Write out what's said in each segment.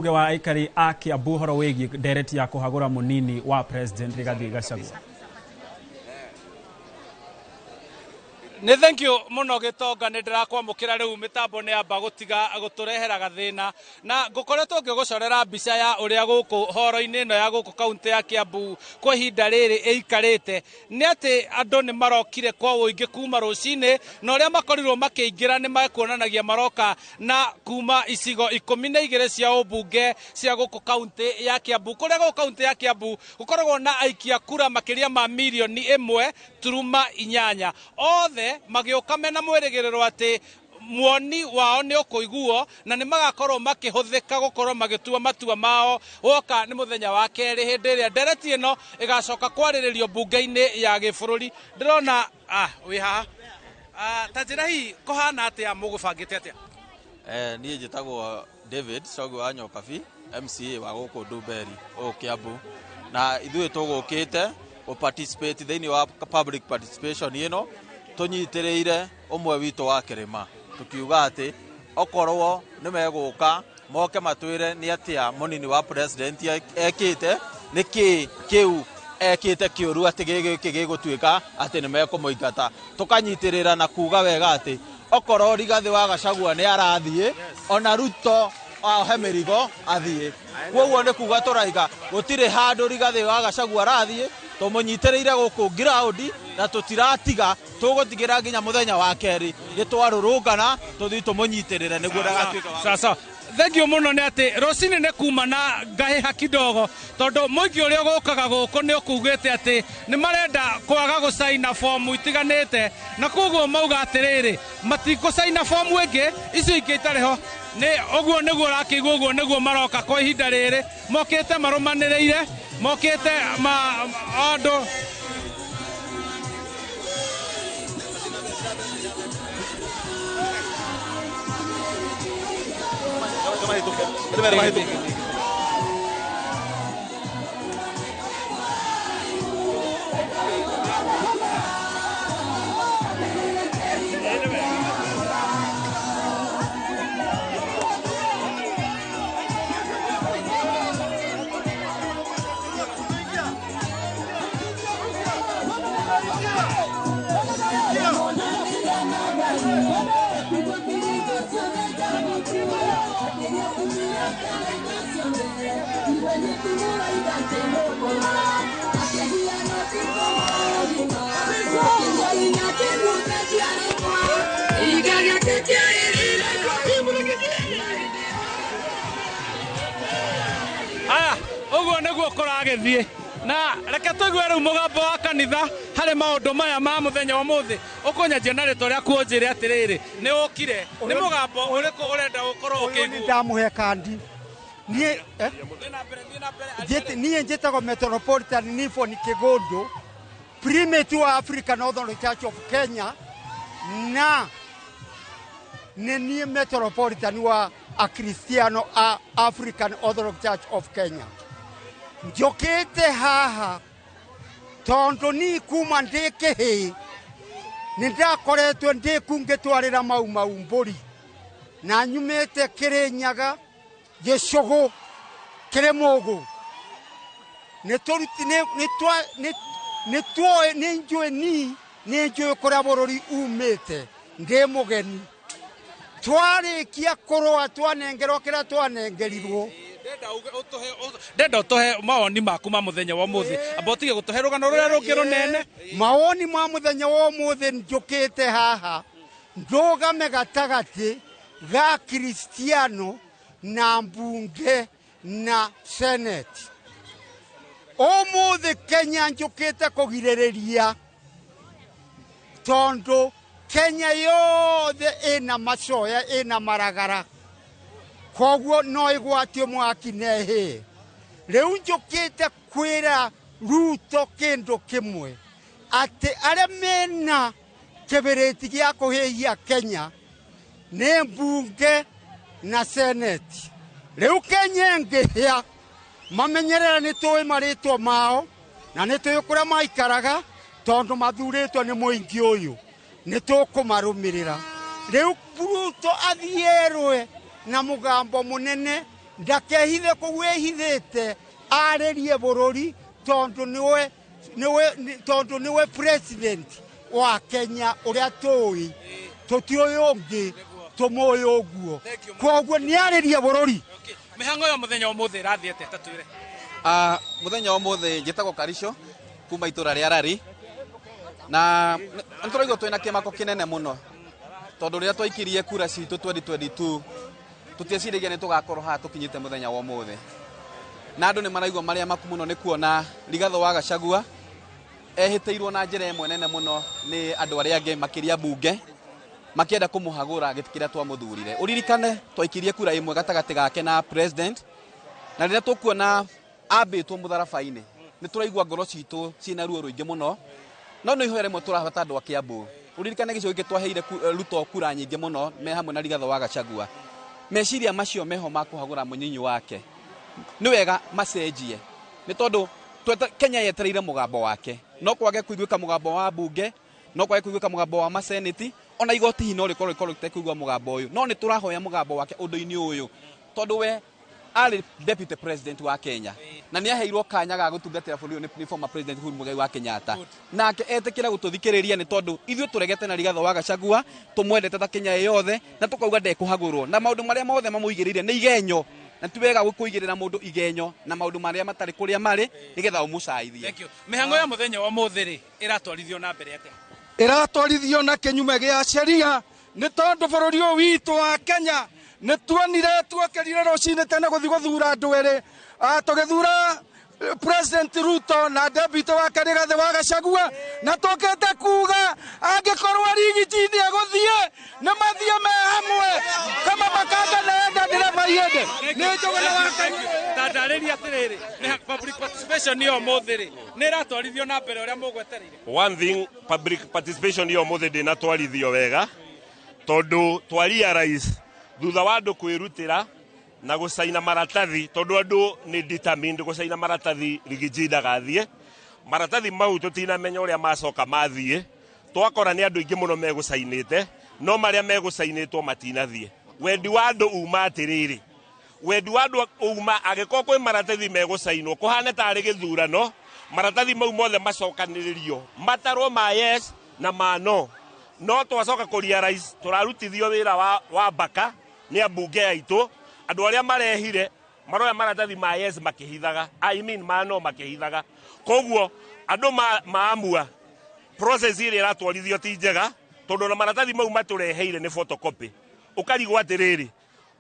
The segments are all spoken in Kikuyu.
Mbunge wa aikari a Kiambu ũhoro wĩgiĩ ndereti ya kũhagũra mũnini wa President Rigathi Gachagua. Nĩ thank you mũno Gĩtonga, nĩ ndĩrakwamũkĩra. Rĩu mĩtambo nĩ yamba gũtiga gũtũrehera gathĩna, na ngũkoretwo ngĩgũcorera mbica ya ũrĩa gũkũ horo-inĩ ĩno ya gũkũ kaunti ya Kiambu kwa ihinda rĩrĩ ĩikarĩte. Nĩ atĩ andũ nĩ marokire kwa ũingĩ kuma rũcinĩ, na ũrĩa makorirwo makĩingĩra nĩ mekuonanagia maroka na kuma icigo 12 cia ũmbunge cia gũkũ kaunti ya Kiambu, kũrĩa gũkũ kaunti ya Kiambu gũkoragwo na aikia kura makĩria ma mirioni 1.8. Othe magĩũka mena mwĩrĩgĩrĩro atĩ muoni wao nĩ ũkũiguo na nĩ magakorwo makĩhũthĩka gũkorwo magĩtua matua mao woka nĩ mũthenya wa kerĩ, hĩndĩ ĩrĩa ndereti ĩno ĩgacoka kwarĩrĩrio mbunge-inĩ ya gĩbũrũri. Ndĩrona wĩ haha, ta njĩra hihi kũhana atĩa, mũgũbangĩte atĩa? Niĩ njĩtagwo David Cogi wa Nyokabi, MCA wa gũkũ Ndumberi gũkũ Kiambu, na ithuĩ tũgũkĩte gũ participate thĩinĩ wa public participation ĩno tũnyitĩrĩire ũmwe witũ wa kĩrĩma, tũkiuga atĩ okorwo nĩ megũka moke matwĩre nĩ atĩa mũnini wa president ekĩte, nĩ kĩ kĩu ekĩte kĩũru atĩ gĩgĩkĩ gĩgũtuĩka atĩ nĩ mekũmũingata. Tũkanyitĩrĩra na kuga wega atĩ okorwo Rigathĩ wa Gachagua nĩ arathiĩ, ona Ruto ohe mĩrigo athiĩ. Koguo nĩ kuga tũraiga gũtirĩ handũ Rigathĩ wa Gachagua arathiĩ, tũmũnyitĩrĩire gũkũ ground na tũtiratiga, tũgũtigĩra nginya mũthenya wa kerĩ nĩ twarũrũngana tũthiĩ tũmũnyitĩrĩre nĩguo ndagatuĩke wa Sawa sawa, thank you mũno. Nĩ atĩ rũcinĩ nĩ kuma na ngahĩha kidogo, tondũ mũingĩ ũrĩa ũgũkaga gũkũ nĩ ũkugĩte atĩ nĩ marenda kwaga gũcaina fomu itiganĩte, na koguo mauga atĩrĩrĩ, matikũcaina fomu ĩngĩ, icio ingĩ itarĩ ho. Nĩ ũguo nĩguo ũrakĩigua, ũguo nĩguo maroka kwa ihinda rĩrĩ, mokĩte marũmanĩrĩire, mokĩte ma andũ. Aya, ũguo nĩguo kũragĩthiĩ, na reke tũigue rĩu mũgambo wa kanitha harĩ maũndũ maya ma mũthenya wa ũmũthĩ. Ũkũnyanjia na rĩtwa rĩaku, ũnjĩre atĩrĩrĩ, nĩ ũkire, nĩ mũgambo ũrĩkũ ũrenda gũkorwo Ũyũ nĩ ũkĩiguo? Ndamũhe kandi niĩ, eh? Thiĩ na mbere, thiĩ na mbere. Niĩ njĩtagwo Metropolitan Nifon Kĩgũndũ, primate wa African Orthodox Church of Kenya, na nĩ niĩ Metropolitan wa Akristiano a African Orthodox Church of Kenya. Njũkĩte haha tondũ ni kuma ndĩ kĩhĩĩ nĩ ndakoretwo ndĩ kungĩtwarĩra Mau Mau mbũri, na nyumĩte Kĩrĩnyaga, gĩcũgũ kĩrĩ mũgũ. Nĩ tũruti nĩ twa nĩ tuoĩ, nĩ njũĩ, ni nĩ njũĩ kũrĩa bũrũri umĩte. Ndĩ mũgeni, twarĩkia kũrũa, twanengerwo kĩrĩa twanengerirwo. Ndenda ũtũhe mawoni maku ma mũthenya wa ũmũthĩ, amba ũtige gũtũhe rũgano rũrĩa rũngĩ rũnene. Mawoni ma mũthenya wa ũmũthĩ, njũkĩte haha ndũgame gatagatĩ ga Kristiano na mbunge na Senate ũmũthĩ Kenya. Njũkĩte kũgirĩrĩria, tondũ Kenya yothe ĩna macoya, ĩna maragara, koguo no ĩgwatio mwaki na ĩhĩe. Rĩu njũkĩte kwĩra Ruto kĩndũ kĩmwe, atĩ arĩa mena kĩbĩrĩti gĩa kũhĩhia Kenya nĩ mbunge na Senate. Rĩu Kenya ĩngĩhĩa, mamenyerera, nĩ tũĩ marĩtwa mao na nĩ tũĩ kũrĩa maikaraga, tondũ mathurĩtwo nĩ mũingĩ ũyũ, nĩ tũkũmarũmĩrĩra. Rĩu Ruto athiĩ erwe na mũgambo mũnene. Ndakehithe kũu ĩhithĩte, arĩrie bũrũri tondũ nĩwe president wa Kenya ũrĩa tũĩ, tũtiũĩ ũngĩ, tũmũĩ ũguo. Koguo nĩarĩrie bũrũri. Mĩhang'o ya mũthenya ũmũthĩ ĩrathiĩ atĩa, ta twĩre? Mũthenya ũmũthĩ njĩtagwo Karisho kuma itũra rĩa Rari, na nĩ tũraigua twĩna kĩmako kĩnene mũno tondũ rĩrĩa twaikirie kura citũ 2022 tũtieciragia nĩ tũgakorwo haha tũkinyĩte mũthenya wa ũmũthĩ. Na andũ nĩ maraigua marĩa maku mũno nĩ kuona Rigathĩ wa Gachagua ehĩtĩirwo na njĩra ĩmwe nene mũno nĩ andũ arĩa angĩ makĩria mbunge makĩenda kũmũhagũra gĩtĩ kĩrĩa twamũthurire. Ũririkane twaikirie kura ĩmwe gatagatĩ gake na president, na rĩrĩa tũkuona ambĩtwo mũtharaba-inĩ nĩ tũraigua ngoro citũ ciĩna ruo rũingĩ mũno, no nĩ ihoya rĩmwe tũrahota andũ a Kiambu. Ũririkane gĩcigo gĩkĩ twaheire Ruto kura nyingĩ mũno me hamwe na Rigathĩ wa Gachagua. Meciria macio meho ma kũhagũra mũnyinyi wake nĩ wega macenjie, nĩ tondũ Kenya yetereire mũgambo wake. No kwage kũiguĩka mũgambo wa mbunge, no kwage kũiguĩka mũgambo wa maseneti, ona igoti hihi no rĩkorwo rĩtekũigua mũgambo ũyũ, no nĩ tũrahoya mũgambo wake ũndũ-inĩ ũyũ tondũ we arĩ deputy president wa Kenya na nĩ aheirwo kanya ga gũtungatĩra bũrũri ũyũ nĩ former president Uhuru Muigai wa Kenyatta, nake etĩkĩra gũtũthikĩrĩria nĩ tondũ ithuĩ tũregete na Rigathĩ wa Gachagua, tũmwendete ta Kenya yothe, na tũkauga ndekũhagũrwo, na maũndũ marĩa mothe mamũigĩrĩire nĩ igenyo, na ti wega gũkũigĩrĩra mũndũ igenyo na maũndũ marĩa matarĩ kũrĩa marĩ nĩgetha ũmũcaithie. Mĩhang'o ya mũthenya wa ũmũthĩ rĩ ĩratwarithio na mbere atĩa? Ĩratwarithio na kĩnyume gĩa sheria nĩ tondũ bũrũri ũyũ witũ wa Kenya nĩ tuonire tuokĩrire rũcinĩ tene gũthiĩ gũthura andũ erĩ, tũgĩthura President Ruto na deputy wake Rigathĩ wa Gachagua, na tũkĩte kuga angĩkorwo Rigiji nĩ egũthiĩ nĩ mathiĩ me hamwe kama makanga naenda ndereba iende nĩ Njũgũna wa Kanyua. Ta ndarĩria atĩrĩrĩ, public participation ya ũmũthĩ rĩ nĩ ĩratwarithio na mbere ũrĩa mũgwetereire? One thing, public participation ya ũmũthĩ ndĩnatwarithio wega tondũ twa realize thutha wa andũ kwĩrutĩra na gũcaina maratathi, tondũ andũ nĩ determined gũcaina maratathi Rigiji ndagathiĩ. Maratathi mau tũtinamenya ũrĩa macoka mathiĩ, twakora nĩ andũ aingĩ mũno megũcainĩte, no marĩa megũcainĩtwo matinathiĩ. Wendi wa andũ uma atĩrĩrĩ, wendi wa andũ uma angĩkorwo kwĩ maratathi megũcainwo kũhane tarĩ gĩthurano, maratathi mau mothe macokanĩrĩrio matarwo ma yes na ma no. No twacoka kũ realize tũrarutithio wĩra wa mbaka nĩ ambunge aitũ, andũ arĩa marehire maroya maratathi ma yes makĩhithaga, I mean ma no makĩhithaga. Koguo andũ maamua process ĩrĩa ĩratwarithio ti njega tondũ na maratathi mau matũreheire nĩ photocopy. Ũkarigwo atĩrĩrĩ,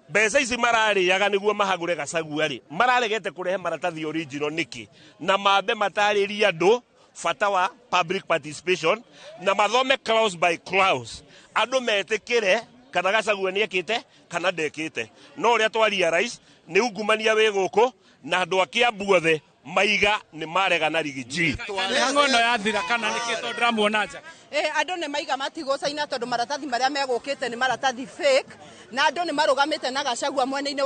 mbeca ici mararĩaga nĩguo mahagũre Gachagua rĩ, mararegete kũrehe maratathi original nĩkĩ? Na mambe matarĩrie andũ bata wa public participation na mathome clause by clause, andũ metĩkĩre kana Gachagua nĩ ekĩte kana ndekĩte. No ũrĩa twa realize nĩ ungumania wĩ gũkũ na andũ a Kiambu othe maiga nĩ marega na Rigiji. Mĩhang'o ĩno yathira kana nĩkĩ tondũ ndĩramuona nja? Andũ nĩ maiga matigũcaina tondũ maratathi marĩa megũkĩte nĩ maratathi fake, na andũ nĩ marũgamĩte na Gachagua mwena-inĩ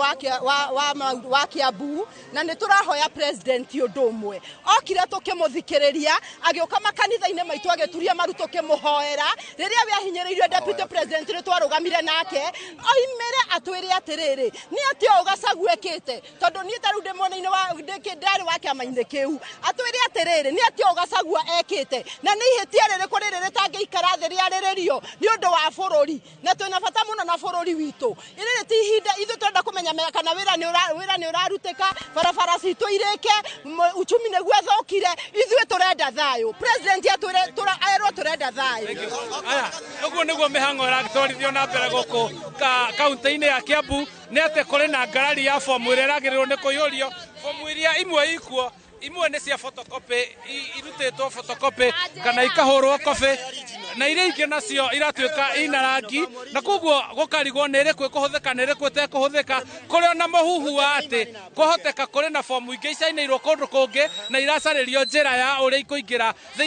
wa Kiambu, na nĩ tũrahoya president ũndũ ũmwe. Okire tũkĩmũthikĩrĩria, agĩũka makanitha-inĩ maitũ agĩturia maru tũkĩmũhoera. Rĩrĩa we ahinyĩrĩirio deputy president nĩ twarũgamire nake, oimĩre atwĩre atĩrĩrĩ, nĩ atĩa ũũ Gachagua ekĩte? Tondũ niĩ ta rĩu ndĩ mwena-inĩ wa, ndarĩ wa kĩama-inĩ kĩu. Atwĩre atĩrĩrĩ, nĩ atĩa ũũ Gachagua ekĩte? Na nĩ ihĩtia rĩrĩkũ rĩrĩ rĩtangĩikara thĩ rĩarĩrĩrio nĩ ũndũ wa bũrũri? Na twĩna bata mũno na bũrũri witũ. Rĩrĩ ti ihinda ithuĩ tũrenda kũmenya kana wĩra nĩ ũrarutĩka, barabara citũ irĩke, uchumi nĩguo ĩthũkire, ithuĩ tũrenda thayũ. President erwo tũrenda thayũ. Aya, ũguo nĩguo mĩhang'o ĩratwarithio na mbere gũkũ kaunti-inĩ ya Kiambu, nĩ atĩ kũrĩ na ngarari ya fomu ĩrĩa ĩragĩrĩrwo nĩ kũiyũrio. Fomu iria imwe ikuo, imwe nĩ cia photocopy, irutĩtwo photocopy kana ikahũrwo copy, na iria ingĩ nacio iratuĩka ina rangi, na koguo gũkarigwo nĩ ĩrĩkũ ĩkũhũthĩka nĩ ĩrĩkũ ĩtekũhũthĩka. Kũrĩ ona mũhuhu wa atĩ kwahoteka kũrĩ na fomu ingĩ icainĩirwo kũndũ kũngĩ na iracarĩrio njĩra ya ũrĩa ikũingĩra thĩinĩ